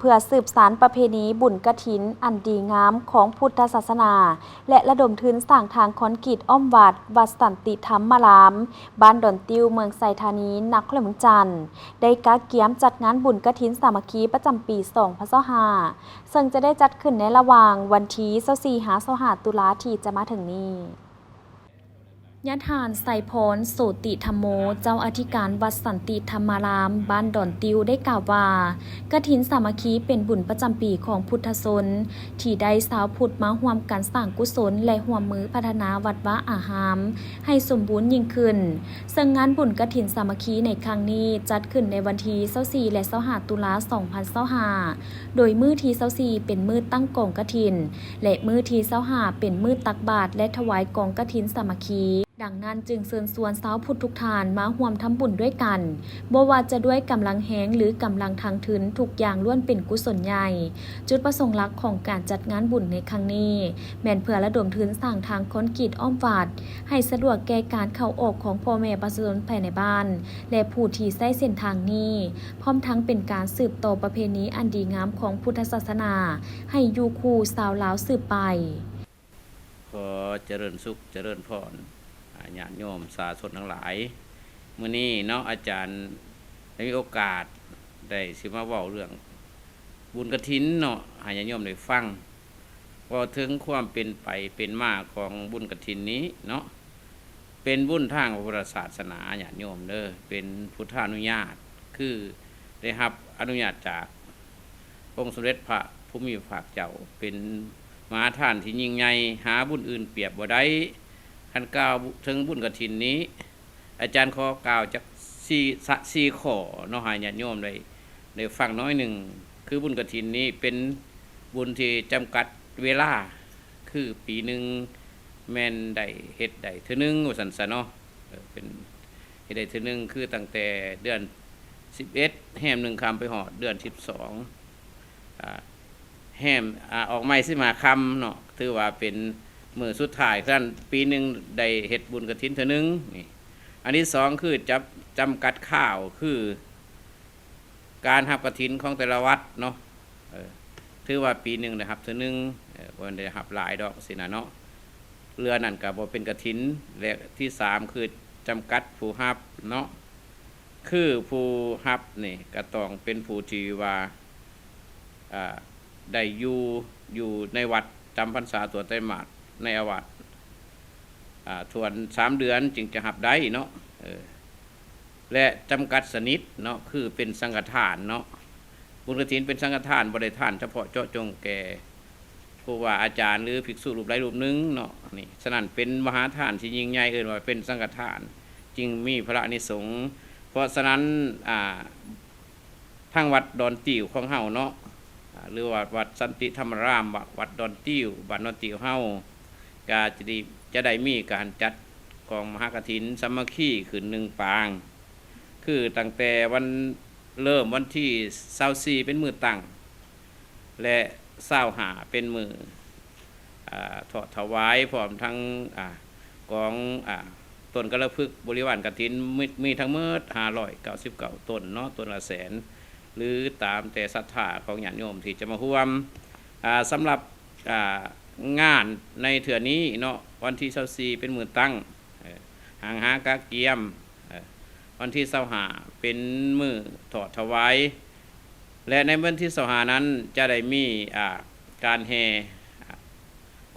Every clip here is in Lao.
ເພື່ອສືບສານປະເພນີບຸນກະຖິນອັນດີງາມຂອງພຸດທະສາສະໜາ ແລະ ລະດົມທຶນສ້າງທາງຄອນກຣີດອ້ອມວັດ ວັດສັນຕິທຳມາລາມ ບ້ານດອນຕິ້ວ ເມືອງໄຊທານີ ນະຄອນຫຼວງວຽງຈັນ ໄດ້ກະກຽມຈັດງານບຸນກະຖິນສາມັກຄີປະຈຳປີສອງພັນຊາວຫ້າ ເຊິ່ງຈະໄດ້ຈັດຂຶ້ນໃນລະຫວ່າງວັນທີຊາວສີ່ຫາຊາວຫ້າຕຸລາທີ່ຈະມາເຖິງນີ້. ຍາທ່ານ ໄຊພອນ ໂສຕິທຳໂມ ເຈົ້າອະທິການວັດສັນຕິທຳມາລາມ ບ້ານດອນຕິ້ວ ໄດ້ກ່າວວ່າ ກະຖິນສາມັກຄີເປັນບຸນປະຈຳປີຂອງພຸດທະຊົນ ທີ່ໄດ້ຊາວພຸດມາຮ່ວມກັນສ້າງກຸສົນ ແລະ ຮ່ວມມືພັດທະນາວັດວາອາຮາມໃຫ້ສົມບູນຍິ່ງຂຶ້ນ. ເຊິ່ງງານບຸນກະຖິນສາມັກຄີໃນຄັ້ງນີ້ ຈັດຂຶ້ນໃນວັນທີຊາວສີ່ ແລະ ຊາວຫ້າຕຸລາສອງພັນຊາວຫ້າ ໂດຍມື້ທີຊາວສີ່ເປັນມື້ຕັ້ງກອງກະຖິນ ແລະ ມື້ທີຊາວຫ້າເປັນມື້ຕັກບາດ ແລະ ຖວາຍກອງກະຖິນສາມັກຄີ. ດັ່ງນັ້ນຈຶ່ງເຊີນຊວນຊາວພຸດທຸກທ່ານມາຮ່ວມທຳບຸນດ້ວຍກັນ, ບໍ່ວ່າຈະດ້ວຍກຳລັງແຮງ ຫຼື ກຳລັງທາງທຶນ, ທຸກຢ່າງລ້ວນເປັນກຸສົນໃຫຍ່. ຈຸດປະສົງຫຼັກຂອງການຈັດງານບຸນໃນຄັ້ງນີ້ ແມ່ນເພື່ອລະດົມທຶນສ້າງທາງຄອນກຣີດອ້ອມວັດ ໃຫ້ສະດວກແກ່ການເຂົ້າອອກຂອງພໍ່ແມ່ປະຊາຊົນພາຍໃນບ້ານ ແລະ ຜູ້ທີ່ໃຊ້ເສັ້ນທາງນີ້, ພ້ອມທັງເປັນການສືບຕໍ່ປະເພນີອັນດີງາມຂອງພຸດທະສາສະໜາ ໃຫ້ຢູ່ຄູ່ຊາວລາວສືບໄປ. ຂໍຈະເລີນສຸກຈະເລີນພອນ ອາ ຍາດໂຍມສາຊົນທັງຫຼາຍ. ມື້ນີ້ເນາະ ອາຈານໄດ້ມີໂອກາດໄດ້ຊິມາເວົ້າເລື່ອງບຸນກະຖິນເນາະ ໃຫ້ຍາດໂຍມໄດ້ຟັງ ເວົ້າເຖິງຄວາມເປັນໄປເປັນມາຂອງບຸນກະຖິນນີ້ເນາະ. ເປັນບຸນທາງພະພຸດທະສາສະໜາ ຍາດໂຍມເດີ ເປັນພຸດທານຸຍາດ ຄືໄດ້ຮັບອະນຸຍາດຈາກ ອົງສົມເດັດພະພູມີພາກເຈົ້າ ເປັນມະຫາທານທີ່ຍິ່ງໃຫຍ່ ຫາບຸນອື່ນປຽບບໍ່ໄດ້. ຄັນກ່າວເຖິງບຸນກະຖິນນີ້ ອາຈານຂໍກ່າວຈັກສີ່ ສະ ສີ່ຂໍ້ເນາະ ໃຫ້ຍາດໂຍມໄດ້ ໄດ້ຟັງໜ້ອຍໜຶ່ງ. ຄືບຸນກະຖິນນີ້ເປັນບຸນທີ່ຈຳກັດເວລາ ຄືປີໜຶ່ງແມ່ນໄດ້ເຮັດໄດ້ເທື່ອໜຶ່ງ ວ່າຊັ້ນຊະເນາະ. ເອີ ເປັນ ເຮັດໄດ້ເທື່ອໜຶ່ງ ຄືຕັ້ງແຕ່ເດືອນສິບເອັດ ແຮມໜຶ່ງຄ່ຳ ໄປຮອດເດືອນສິບສອງ ອາ ແຮມ ອາ ອອກໃໝ່ສິບຫ້າຄ່ຳເນາະ ຖືວ່າເປັນມື້ສຸດທ້າຍ ສະນັ້ນປີໜຶ່ງໄດ້ເຮັດບຸນກະຖິນເທື່ອໜຶ່ງນີ້. ອັນທີສອງ ຄືຈຳ ຈຳກັດຄາວ ຄື ການຮັບກະຖິນຂອງແຕ່ລະວັດເນາະ ເອີ ຖືວ່າປີໜຶ່ງໄດ້ຮັບເທື່ອໜຶ່ງ ເອີ ບໍ່ແມ່ນໄດ້ຮັບຫຼາຍດອກຊີ້ນະເນາະ ເຫຼືອນັ້ນກໍບໍ່ເປັນກະຖິນ. ແລະ ທີສາມ ຄືຈຳກັດຜູ້ຮັບເນາະ ຄືຜູ້ຮັບນີ້ກໍຕ້ອງເປັນຜູ້ທີ່ວ່າ ອາ ໄດ້ຢູ່ ຢູ່ໃນວັດຈຳພັນສາທົ່ວໄຕມາດໃນອາວາດ ອາ ຖ້ວນສາມເດືອນຈຶ່ງຈະຮັບໄດ້ເນາະ ເອີ ແລະ ຈຳກັດຊະນິດເນາະ ຄືເປັນສັງຄະທານເນາະ. ບຸນກະຖິນເປັນສັງຄະທານ ບໍ່ໄດ້ທານສະເພາະເຈາະຈົງແກ່ຄູບາອາຈານ ຫຼື ພິກສຸຮູບໃດຮູບໜຶ່ງເນາະ ນີ້ ສະນັ້ນເປັນມະຫາທານທີ່ຍິ່ງໃຫຍ່ ເອີ້ນວ່າເປັນສັງຄະທານ ຈຶ່ງມີພະລານິສົງ. ເພາະສະນັ້ນ ອາ ທາງວັດດອນຕິ້ວຂອງເຮົາເນາະ ອາ ຫຼືວ່າວັດສັນຕິທຳມາລາມ ວັດ ວັດດອນຕິ້ວ ບ້ານດອນຕິ້ວເຮົາ ກະຈະໄດ້ ຈະໄດ້ມີການຈັດກອງມະຫາກະຖິນສາມັກຄີຂຶ້ນໜຶ່ງປາງ ຄືຕັ້ງແຕ່ວັນ ເລີ່ມວັນທີຊາວສີ່ເປັນມື້ຕັ້ງ ແລະ ຊາວຫ້າເປັນມື້ ອາ ເທາະຖວາຍ ພ້ອມທັງ ອາ ກອງ ອາ ຕົ້ນກາລະພຶກບໍລິວານກະຖິນ ມີ ມີທັງໝົດຫ້າຮ້ອຍເກົ້າສິບເກົ້າຕົ້ນເນາະ ຕົ້ນລະແສນ ຫຼື ຕາມແຕ່ສັດທາຂອງຍາດໂຍມທີ່ຈະມາຮ່ວມ. ອາ ສຳລັບ ອາ ງານໃນເທື່ອນີ້ເນາະ ວັນທີຊາວສີ່ເປັນມື້ຕັ້ງ ເອີ ຫ້າງຫາກະກຽມ ເອີ ວັນທີຊາວຫ້າເປັນມື້ເທາະຖວາຍ ແລະ ໃນວັນທີຊາວຫ້ານັ້ນຈະໄດ້ມີ ອາ ການແຫ່ ອາ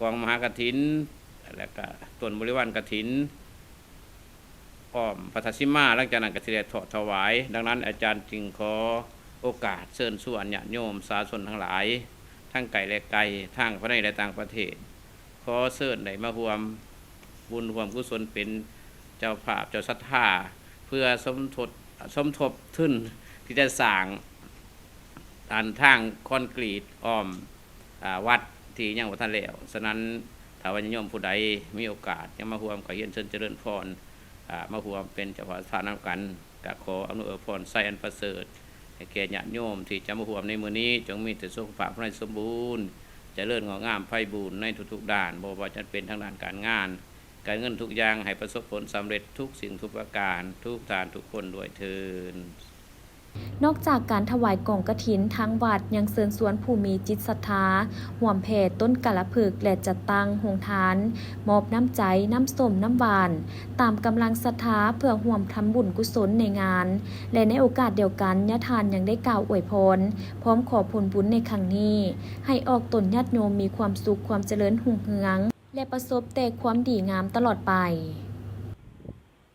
ກອງມະຫາກະຖິນ ແລະ ກະຕົ້ນບໍລິວານກະຖິນ ອ້ອມພັດທະສີມາ ຫຼັງຈາກນັ້ນກໍຊິໄດ້ເທາະຖວາຍ. ດັ່ງນັ້ນ ອາຈານຈຶ່ງຂໍໂອກາດເຊີນຊວນຍາດໂຍມສາຊົນທັງຫຼາຍ ທັງໃກ້ ແລະ ໄກ ທັງພາຍໃນ ແລະ ຕ່າງປະເທດ ຂໍເຊີນໄດ້ມາຮ່ວມບຸນຮ່ວມກຸສົນ ເປັນເຈົ້າພາບເຈົ້າສັດທາ ເພື່ອສົມທົບ ສົມທົບທຶນທີ່ຈະສ້າງ ອັນທາງຄອນກຣີດອ້ອມ ອາ ວັດທີ່ຍັງບໍ່ທັນແລ້ວ. ສະນັ້ນ ຖ້າວ່າຍາດໂຍມຜູ້ໃດມີໂອກາດຢາກມາຮ່ວມ ກໍຮຽນເຊີນຈະເລີນພອນ ອາ ມາຮ່ວມເປັນເຈົ້າພາບສານຳກັນ. ກໍຂໍອຳນວຍອວຍພອນໄຊອັນປະເສີດໃຫ້ແກ່ຍາດໂຍມທີ່ຈະມາຮ່ວມໃນມື້ນີ້ ຈົ່ງມີແຕ່ສຸຂະພາບພາຍໃນສົມບູນ ຈະເລີນງອກງາມໄພບູນໃນທຸກໆດ້ານ ບໍ່ວ່າຈະເປັນທາງດ້ານການງານ ການເງິນ ທຸກຢ່າງໃຫ້ປະສົບຜົນສຳເລັດທຸກສິ່ງທຸກປະການ ທຸກທ່ານທຸກຄົນດ້ວຍເທີ້ນ. ນອກຈາກການຖວາຍກອງກະຖິນ, ທາງວັດຍັງເຊີນຊວນຜູ້ມີຈິດສັດທາ ຮ່ວມແຜ່ຕົ້ນກາລະພຶກ ແລະ ຈັດຕັ້ງໂຮງທານ ມອບນ້ຳໃຈ, ນ້ຳສົ້ມ, ນ້ຳຫວານ ຕາມກຳລັງສັດທາ ເພື່ອຮ່ວມທຳບຸນກຸສົນໃນງານ ແລະ ໃນໂອກາດດຽວກັນ, ຍາທ່ານຍັງໄດ້ກ່າວອວຍພອນ ພ້ອມຂໍຜົນບຸນໃນຄັ້ງນີ້ ໃຫ້ອອກຕົນຍາດໂຍມມີຄວາມສຸກ, ຄວາມຈະເລີນຮຸ່ງເຮືອງ ແລະ ປະສົບແຕ່ຄວາມດີງາມຕະຫຼອດໄປ.